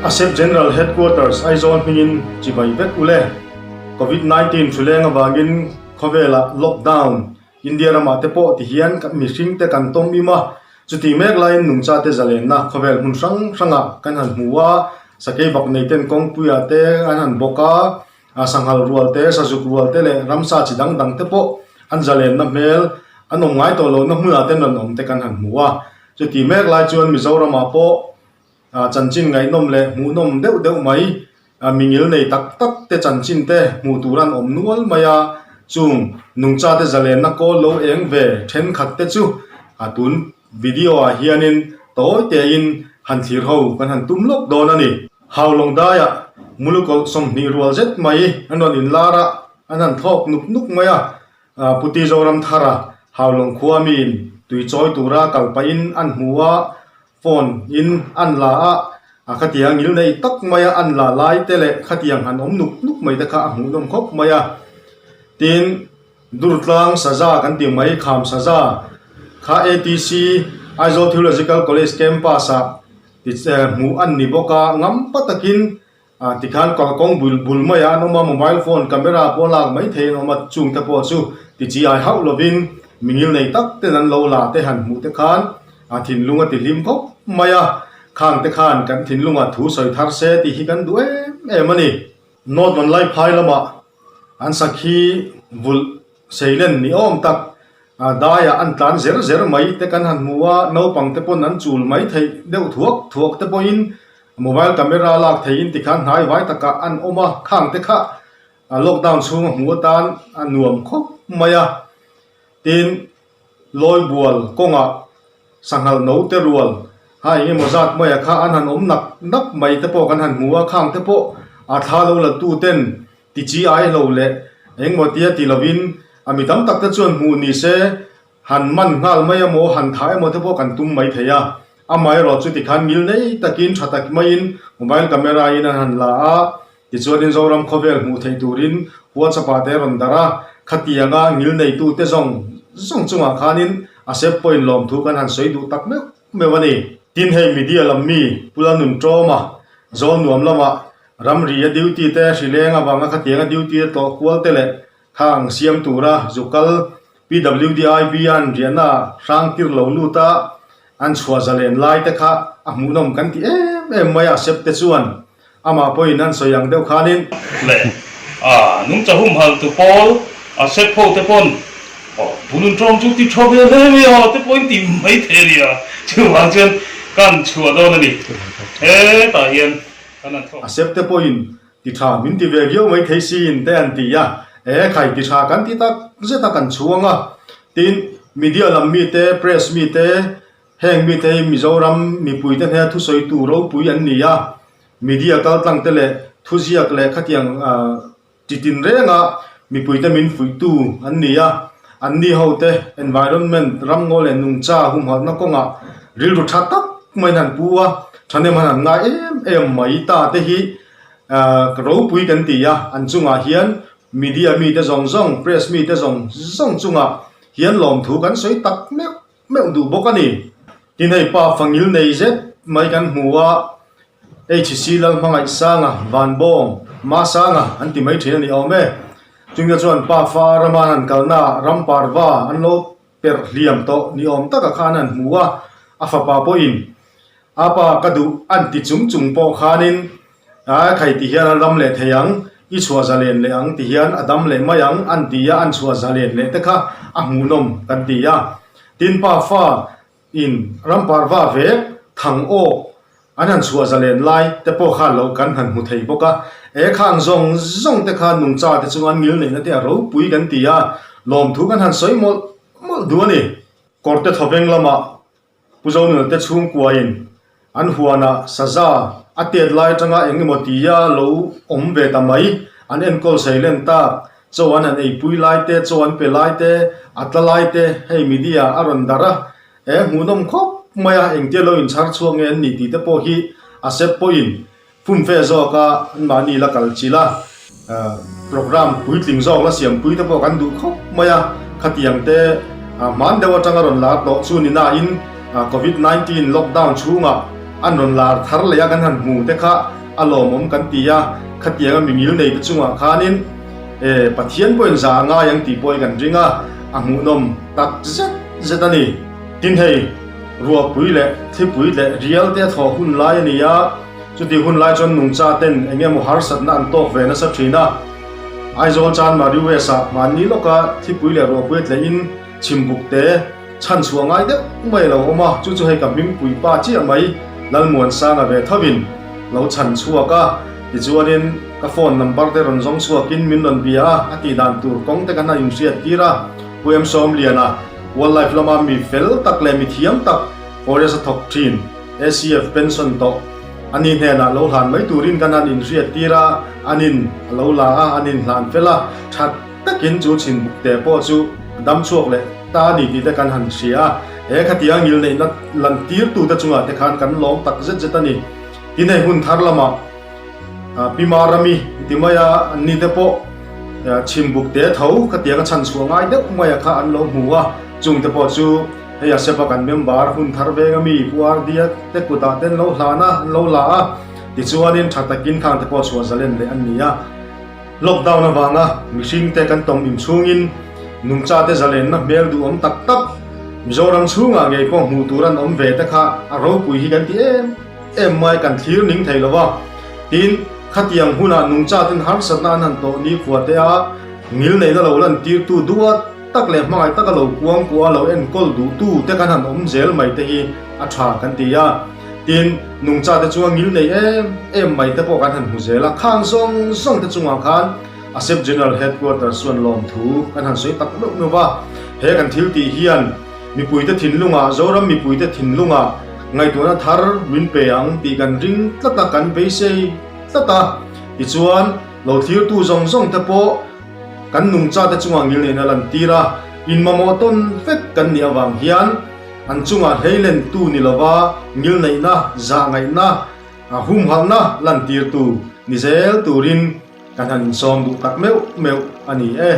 ASEP General Headquarters Aizawl hmingin chibai vek ule. Covid 19 hruleng avangin khawvelah lockdown India ramah te pawh ti hian mihring te kan tawm im a, chuti mek laiin nungcha te zalenna khawvel hmun hrang hrangah kan han hmu a, sakei bak nei ten kawngpuiah te an han bawk a, a sanghal rual te, sazuk rual te leh ramsa chi dang dang te pawh an zalenna hmel an awm ngai tawh lohna hmunah ten rawn awm te kan han hmu a, chuti mek lai chuan Mizoramah pawh chanchin ngaihnawm leh hmuhnawm deuh deuh mai mingil nei tak tak te chanchin te hmuh tur an awm nual mai a, chung nungcha te zalenna kawl lo eng ve thenkhat te chu a tun video ah hianin tawi tein han thlir ho kan han tum lawk dawn a ni. Haulawng daiah mulukawlh 20 rual zet mai an rawn inlar a, an han thlawk nuk nuk mai a, Puti Zoramthara Haulawng khua miin tui chawi tura kal pahin an hmu a, Phone in an la a, a khatiang ngil nei tak mai a an la lai te leh khatiang han awm nuk nuk mai te kha a hmuhnawm khawp mai a. Tin, Durtlang Saza kan tih mai Kham Saza kha ATC Aizawl Theological College Campus ah hmuh an ni bawk a, ngam pa takin Ah tikhan kalkawng bul bul mai ah an awm a, mobile phone camera pawh lak mai thei an awm a, chung te pawh chu ti chi ai hauh lovin mingil nei tak ten an lo la te han hmuh te khan a thinlung a ti hlim khawp mai a, khang te khan kan thinlungah thu sawi thar se tih hi kan duh em em a ni. North Vanlaiphai lamah an sakhi vulh seilen ni awm tak daiah an tlan zer zer mai te kan han hmu a, naupang te pawn an chul mai theih deuh thuak thuak te pawhin Mobile camera lak theihin tikhan hnai vai takah an awm a, khang te kha lockdown chhunga hmuh atan a nuam khawp mai a. Tin, Lawibual kawngah sanghal no te rual ha eng emaw zat maia kha an han awm nak nak mai te pawh kan han hmu a, khang te pawh a thla lo la tu ten ti chi ai lo leh eng emaw tia ti lovin a mi tam tak te chuan hmuh ni se Han man nghal mai emaw, han thah emaw te pawh kan tum mai thei a. Amaherawh chu tikhan ngil nei takin tha tak maiin mobile camera in an han la a, tichuanin Zoram khawvel hmuh theih turin WhatsApp ah te a rawn darh a, khatianga ngil neitute zawng zawng chungah khanin a sep pawhin lawmthu kan han sawi duh tak meuh meuh a ni. Tin hei media lam mi Pula nun ṭawma zawl nuam lamah ramri a duty te hrileng avanga khatianga duty a tlawh kual te leh Khang siam tura zukal PWDIV an riahna hrang tir lo lut a, an chhuah zalen lai te kha a hmuhnawm kan ti em em mai a, sep te chuan amah pawhin an sawi ang deuh khanin. Leh a nungcha humhalh tu pawl a sep ho te pawn aw bunun tawng chu ti tha ve hle mai a te pawhin ti mai thei a nia, chuvang chuan kan chhuah dawn a ni hetah hian kan han thawk. A sep te pawhin Ti tha min ti ve viau mai thei siin te an ti a, e khai ti tha kan ti tak zet a kan chhuang a, tin media lam mite, press mite, heng mite hi Mizoram mipuite hnena thusawitu ropui an ni a, media kaltlang te leh thuziak leh khatiang ti tinrenga mipuite min fuihtu an ni a, anni hote environment ramngaw leh nungcha humhalhna kawngah rilru tha tak maiin an pu a, thahnem han an ngai em em mai ta te hi Ahh ropui kan ti a, an chungah hian media mite zawng zawng, press mite zawng zawng chungah hian lawmthu kan sawi tak meuh meuh duh bawk a ni. Tin hei pa fangil nei zet mai kan hmu a, HC Lalhmangaihsanga, Vanbawng, Masanga an ti mai thin a ni awm e. Chungte chuan pa fa rama an han kalna Ramparva an lo perh hliam tawh ni awm taka khan an hmu a, a fapa pawhin A pa ka duh an ti chung chung pawh khanin a khai ti hian a ram leh thei ang, i chhuah zalen leh ang ti hian a dam leh mai ang an ti a, an chhuah zalen leh te kha a hmuhnawm kan ti a. Tin pa fa in ramparva vek thang awk an han chhuah zalen lai te pawh kha lo kan han hmu thei bawk a. E khang zawng zawng te kha nungcha te chu an ngil neihna te a ropui kan ti a, lawmthu kan han sawi mawlh mawlh duh a ni. Kawrte thawveng lamah Pu Zonuna te chhungkuain an huanah saza a tet lai atanga eng emaw tia lo awm ve ta mai, an enkawl seilen tak, chaw an han eipui lai te, chaw an pe lai te, a tla lai te hei media a rawn darh a, he hmuhnawm khawp mai a, engtia lo inchhar chhuak nge an nih tih te pawh hi a sep pawhin Fumfe zawka anmahni la kal chilh a, programme puitling zawk la siampui te pawh kan duh khawp mai a, khatiang te hman deuh atanga rawn lar tawh chu ni nain Covid 19 lockdown chhungah an rawn lar thar leh a kan han hmu te kha a lawmawm kan ti a, khatianga mi ngil nei te chungah khanin e Pathian pawhin za a ngai ang tih pawhin kan ring a, a hmuhnawm tak zet zet a ni. Tin hei, ruahpui leh thlipui leh rial te a thawh hun lai a ni a, chutih hun lai chuan nungcha ten eng emaw harsatna an tawk ve nasa thin a. Aizawl Chanmari West ah hmanni lawka thlipui leh ruahpui a tlehin chhimbuk te chhan chhuah ngai deuh mai a lo awm a, chu chu hei ka hmingpui pa chiah mai Lalmuansanga ve thovin lo chhan chhuak a, tichuanin ka phone number te rawn zawng chhuakin min rawn bia a, a tih dan tur kawng te kan han inhriat tir a, Pu Em Sawmliana, Wildlife lama mi fel tak leh mi thiam tak forest a thawk thin, ACF pension tawh a ni hnenah lo hlan mai turin kan han inhriat tir a, an in a lo la a, an inhlan fel a, that takin chu chhinbuk te pawh chu a dam chhuak leh ta a ni tih te kan han hria a, he khatiang ngilneihna lan tirtute chungah te khan kan lawm tak zet zet a ni. Tin hei hun thar lamah Pi Marami ti mai a, an ni te pawh chhimbuk te tho khatiang a chhan chhuah ngai deuh mai a kha an lo hmu a, chung te pawh chu hei a sepa kan member hun thar veng ami Pu Ardia te kutah te an lo hlan a, an lo la a, tichuanin tha takin khang te pawh chhuah zalen leh an ni a. Lockdown avanga mihring te kan tawng inchhungin nungcha te zalenna hmel duhawm tak tak Mizoram chhungah ngei pawh hmuh tur an awm ve te kha a ropui hi kan ti em em mai kan thlir ning thei lo va. Tin, khatiang hunah nungcha ten harsatna an han tawh ni khua te a ngil neihna lo lan tirtu duat tak leh hmangaih taka lo kuang kuah lo enkawl duhtu te kan han awm zel mai te hi a tha kan ti a. Tin, nungcha te chuan ngil nei em em mai te pawh kan han hmu zel a, khang zawng zawng te chungah khan ASEP General Headquarters chuan lawmthu kan han sawi tak meuh meuh va. He kan thil tih hian mipuite thinlungah, Zoram mipuite thinlungah ngaihtuahna thar min pe ang tih kan ring tlat a, kan beisei tlat a. Tichuan, lo thlirtu zawng zawng te pawh kan nungcha te chungah ngil neihna lantir a, inmamawh tawn vek kan nih avang hian, An chungah hleilentu ni lova ngilneihna, zahngaihna, humhalhna lantirtu ni zel turin kan han insawm duh tak meuh meuh a ni e.